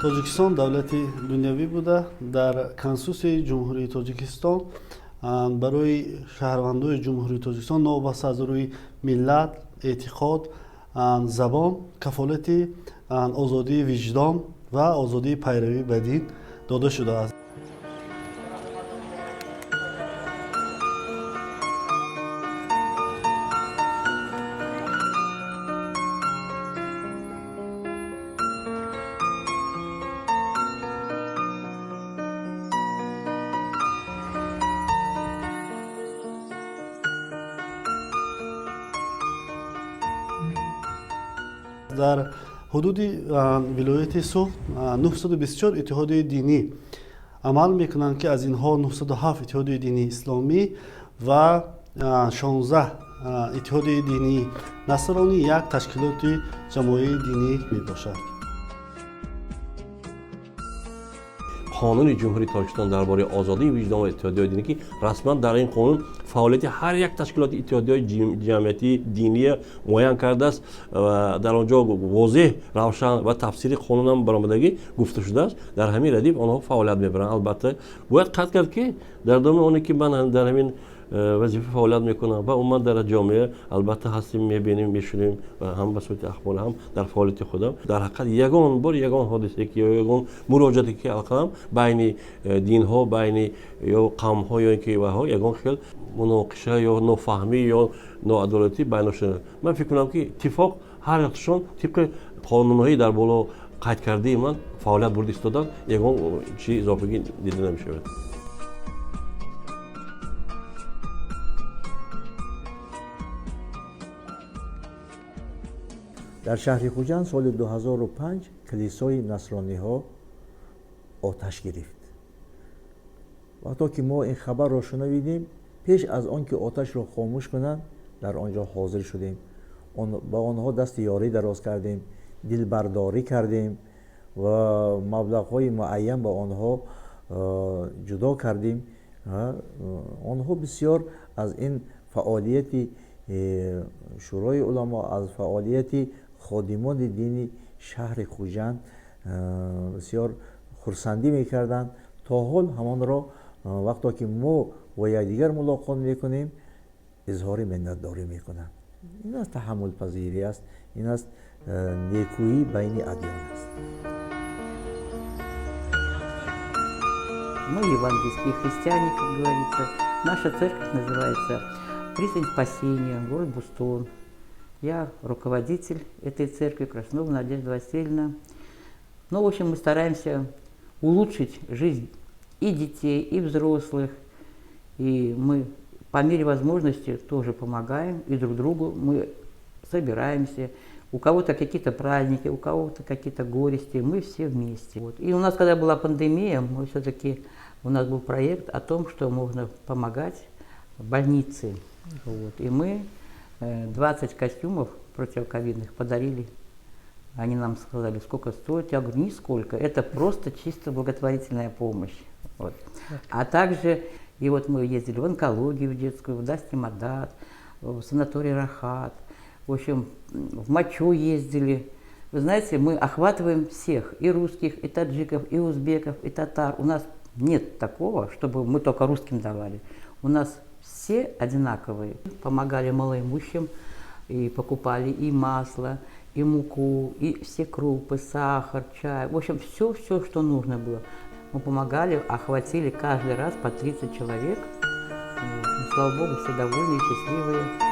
Тоҷикистон давлати дунявӣ буда, дар Конститутсияи Ҷумҳурии Тоҷикистон барои шаҳрвандои Ҷумҳурии Тоҷикистон новобаста аз рӯи миллат, эътиқод, забон кафолати озодии виҷдон ва озодии пайравӣ ба дин дода шудааст. Дар ҳудуди вилояти Суғд 924 иттиҳодияи динӣ амал мекунанд, ки аз инҳо 907 иттиҳодияи динии исломӣ ва 16 иттиҳодияи динии насронӣ, як ташкилоти ҷамъоии динӣ мебошад. Қонуни Ҷумҳурии Тоҷикистон дар бораи озодии виҷдон ва иттиҳодияҳои динӣ, ки расман дар ин қонун фаъолияти ҳар як ташкилоти иттиҳодияҳои ҷамъиятии диния муайян кардааст ва дар он ҷо возеҳ, равшан ва тафсири қонунам баромадагӣ гуфта шудааст. Дар ҳамин радиф онҳо фаъолият мебаранд. Албатта, бояд қайд кард, ки дар доми оне ки ман дар ҳамин вазифа фаъолият мекунам ва умуман дар ҷомеа албатта ҳастем, мебинем, мешунавем ва ҳам ба сурати ахбор, ҳам дар фаъолияти худам, дар ҳақиқат ягон бор ягон ҳодисае ки ё ягон муроҷиате ки алқалам байни динҳо, байни ё қавмҳо ё ин ки ваҳо ягон хел муноқиша ё нофаҳмӣ ё ноадолатӣ байношуда. Ман фикр кунам, ки иттифоқ ҳар якташон тибқи қонунҳои дар боло қайд кардаи ман фаъолият бурда истоданд, ягон чи изофагӣ дида намешавад. Дар шаҳри Хуҷанд соли 2005 калисои насрониҳо оташ гирифт. Вақто ки мо ин хабарро шунавидем, пеш аз он ки оташро хомӯш кунанд, дар он ҷо ҳозир шудем, ба онҳо дасти ёрӣ дароз кардем, дилбардорӣ кардем ва маблағҳои муайян ба онҳо ҷудо кардем. Онҳо бисёр аз ин фаъолияти Шӯрои уламо, аз фаъолияти ходимони дини шаҳри Хуҷанд бисёр хурсандӣ мекарданд. То ҳол ҳамонро вақто ки мо бо якдигар мулоқот мекунем, изҳори миннатдорӣ мекунанд. Ин аст таҳаммулпазирӣ аст, ин аст некӯӣ байни адён аст. Мы евангельские христиане, как говорится. Наша церковь называется «Пристань Спасения», город Бустон. Я руководитель этой церкви, Краснова Надежда Васильевна. Ну, в общем, мы стараемся улучшить жизнь и детей, и взрослых. И мы по мере возможности тоже помогаем и друг другу. Мы собираемся. У кого-то какие-то праздники, у кого-то какие-то горести. Мы все вместе. Вот. И у нас, когда была пандемия, мы все-таки, у нас был проект о том, что можно помогать больнице. Вот. И мы 20 костюмов противоковидных подарили. Они нам сказали, сколько стоит. Я говорю, нисколько. Это просто чисто благотворительная помощь. Вот. А также, и вот мы ездили в онкологию детскую, в Дасти Мадат, в санаторий Рахат. В общем, в Мачу ездили. Вы знаете, мы охватываем всех, и русских, и таджиков, и узбеков, и татар. У нас нет такого, чтобы мы только русским давали. У нас все одинаковые. Помогали малоимущим и покупали и масло, и муку, и все крупы, сахар, чай. В общем, все-все, что нужно было. Мы помогали, охватили каждый раз по 30 человек. Вот. И, слава богу, все довольны и счастливые.